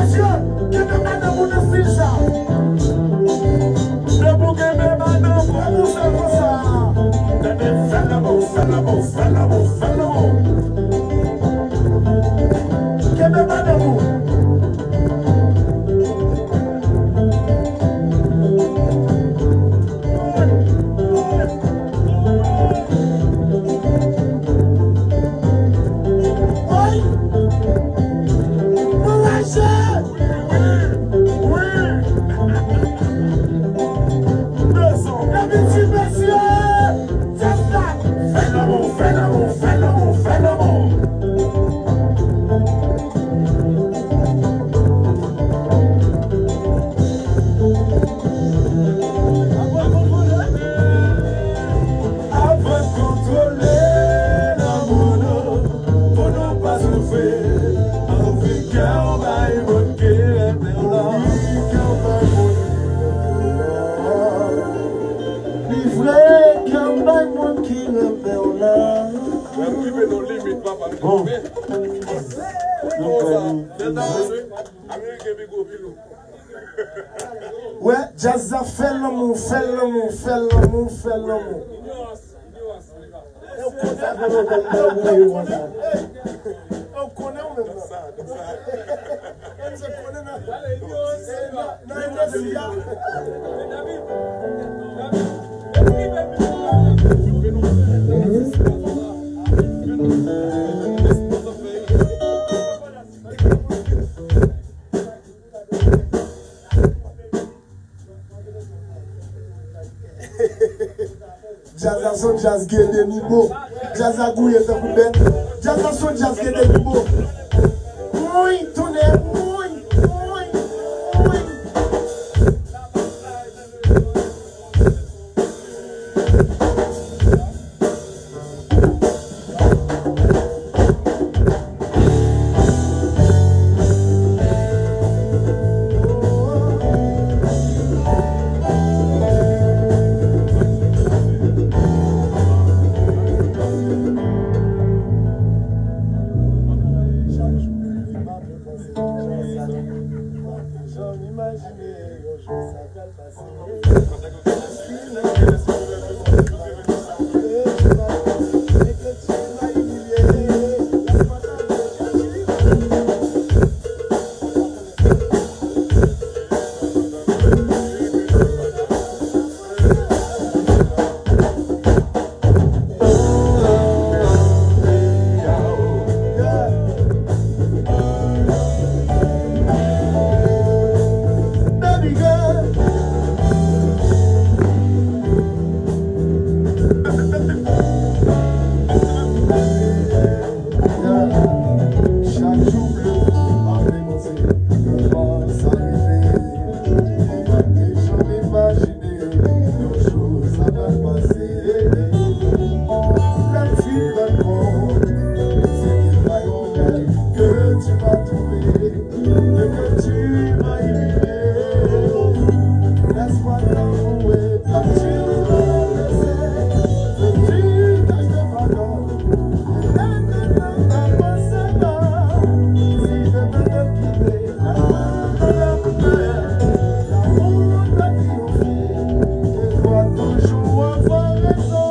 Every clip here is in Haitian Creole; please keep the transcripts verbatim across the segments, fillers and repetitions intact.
Mesye, kenbe madanm ou nan stil sa. Depi w kenbe madanm ou, ou sèl konsa. Tande, fè lanmou, fè lanmou, fè lanmou, fè lanmou. Kenbe madanm ou. Woy! Mwen raje! Wi, wi, wi! Bezwen! Labitid, mesye! Just that! Fè lanmou, fè lanmou, fè lanmou, fè lanmou! Aprann kontwole lanmou nou, pou nou pa soufri. Anvi kè w bay moun ki renmen w la. Li vre kè w bay moun ki renmen w la. Mwen rive nan limit, papa. Bon. Ameriken pi gwo pi lou. Wè, djaz la fè lanmou, fè lanmou, fè lanmou, fè lanmou. Ou konnen ou menm nan. Ou konnen ou menm nan. Nan, nan, nan, nan, nan, Djaz la se yon djaz gede nibo. Djaz la gouye tankou bèt. Djaz la se yon djaz gede nibo. Woy, tounen, woy, woy, woy. Chak jou ke m ap repanse kòman sa rive, m pa t janm imajine yon jou sa pral pase. Lè m fin rann kont, se te pa yon rèv ke tu m'as trouvé. Dès que tu m'as humilié, laisse-moi t'avouer, partir dans le désert, le petit cœur de pardon. Même ne pas penser à si je peux te quitter, la route de la douleur, la route de triompher, et toi toujours avoir raison.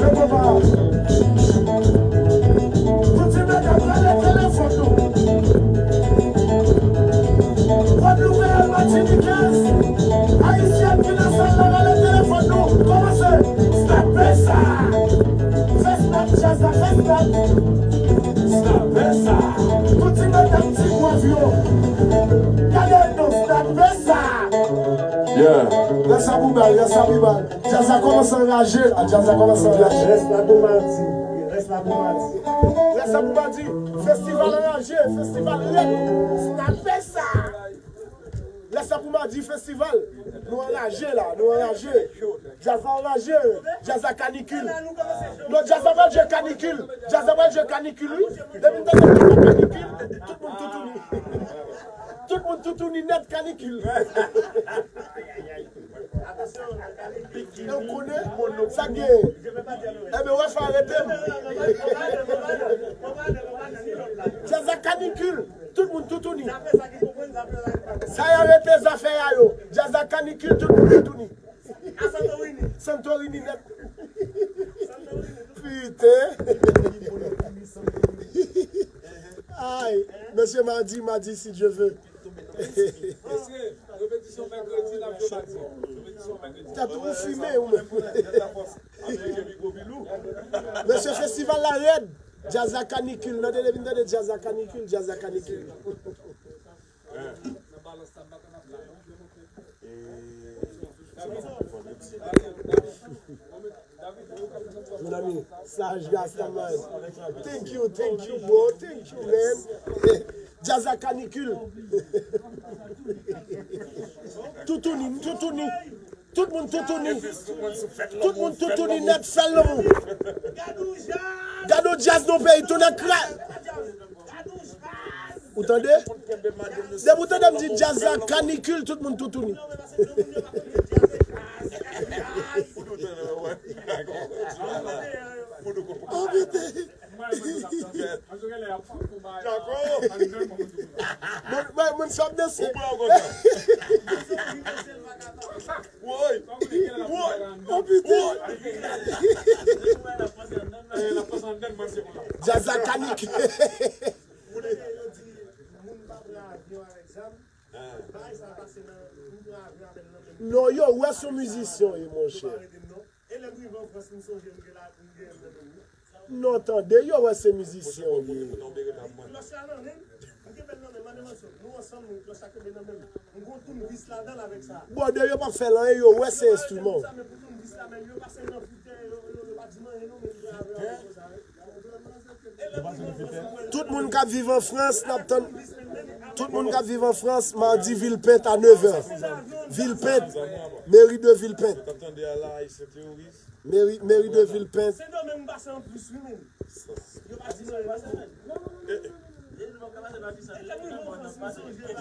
Men papa, pou ti medam rele telefòn nou. Gwadloupeyèn, Matinikèz, Ayisyèn ki nan sal la, rele telefòn nou. Kòmanse. Snape sa. Fè snap, djaz la, fè snap. Snape sa. Tout ti medam, ti gwav yo. Gade non, snape sa. Yeah. Lè sa pou bal, lè sa pou bal. Djaz la kòmanse anraje la, djaz la kòmanse anraje. Rès la pou madi, rès la pou madi. Lè sa pou madi, festival anraje, festival rèd. Snape sa. Lè sa pou madi, festival. Nou anraje la, nou anraje. Djaz la anraje, djaz la kanikil. Non, djaz la pral jwe kanikil. Djaz la pral jwe kanikil, wi. Depi m tande djaz la kanikil, tout moun toutouni. Tout moun toutouni nèt kanikil. E w konnen sa k genyen. Enben, wè, fò arete m. Djaz la kanikil, tout moun toutouni. Sa yo rete zafè a yo. Djaz la kanikil, tout moun toutouni. Santorini nèt. Piten. Ay, mesye, madi, madi, si Dye ve. Tèt ou fimen ou menm. Mesye, festival la rèd. Djaz la kanikil. Nan tele vin tande djaz la kanikil, djaz la kanikil. Mon ami, saj Rastaman. Thank you, thank you, bro. Thank you, man. Djaz la kanikil. Toutouni, toutouni. Tout moun toutouni. Tout moun toutouni nèt, sèl lanmou. Gade yon djaz nan peyi, tonè kra. Ou tande? Depi ou tande m di djaz la kanikil, tout moun toutouni. Oh, pite. Moun, moun, moun sa ap danse. Woy! Woy! Oh, pite. Djaz la kanik. Non, yo wè se yon mizisyen w ye, monchè. Non, tande, yo wè se mizisyen w ye. Bon, de yo p ap fè l anyen, yo wè se enstriman w. Tout moun k ap viv an Frans, n ap tann. Tout moun k ap viv an Frans, madi Villepinte a nevè. Villepinte, meri de Villepinte. Meri, meri de Villepinte.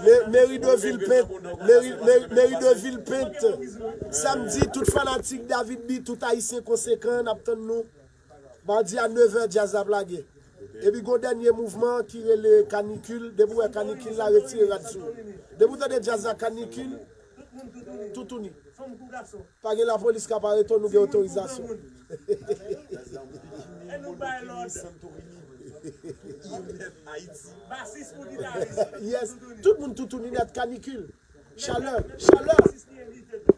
Me-, meri de Villepinte. Meri, meri, meri de Villepinte. Samdi, tout fanatik David B, tout Ayisyen konsekan, n ap tann nou. Madi a nevè, djaz la ap lage. Epi gon dènye mouvman ki rele kanikil. Depi w wè kanikil la, retire rad sou ou. Depi w tande djaz la kanikil, toutouni. Pa gen lapolis k ap arete w, nou gen otorizasyon. Yes, tout moun toutouni nèt, kanikil. Chalè, chalè.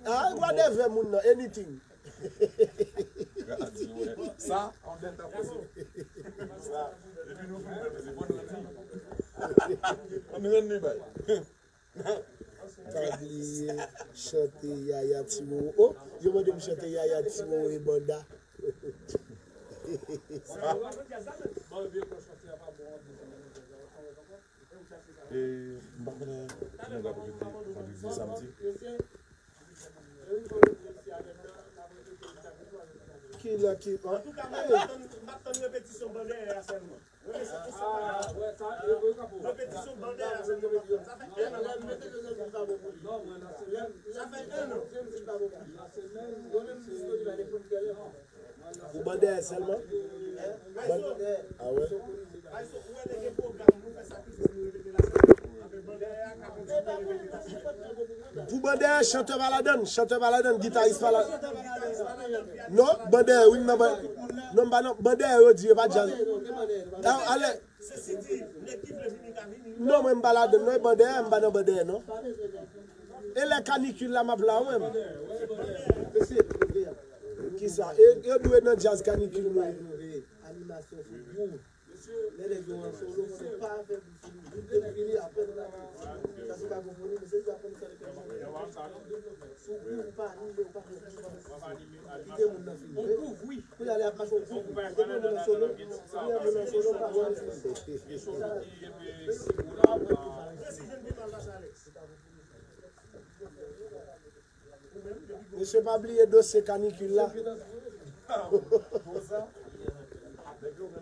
Ah, whatever moun nan, anything. Sa, an Delta Force. Sa, epi nou fini, se bon, nou di. An nou rann li bay. Pa bliye chante Yaya Ti Wowo. Oh, yo mande m chante Yaya Ti Wowo e banda. E, m pa konnen ki nèg ap repete vandredi, samdi. Ki lè ki, an? Antouka, m ap tann, m ap tann repetisyon bandè a sèlman. Repetisyon bandè a sèlman. Sa fè en an. Sa fè en an. Pou bandè a sèlman? Ban-, ah wè? Pou bandè a, chantè pa ladann, chantè pa ladann, gitaris pa la. Non, bandè, wi, m nan ban-, non, m pa nan bandè, yo di, e pa djaz. Ah, ale. Non, mwen, m pa ladann, non, e bandè, m pa nan bandè, non. E lè kanikil la, m ap la, mwen. Kisa? E, yo dwe nan djaz kanikil, mwen. Animasyon fou. Lè nèg yo an solo, fò nou pa fè pou fini. Jouk yo fini, apre nou la fini. Sa se pa konponi, men se li k ap konn sa li fè. Si w kou, ou pa anime, ou pa fè, ou pa fè. Kite moun nan fini. Kounye a, lè y ap mache, ou kou. Depi yon moun an solo, depi yon moun an solo, ou pa fè. Mesye, pa bliye dosye kanikil la.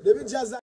Depi djaz la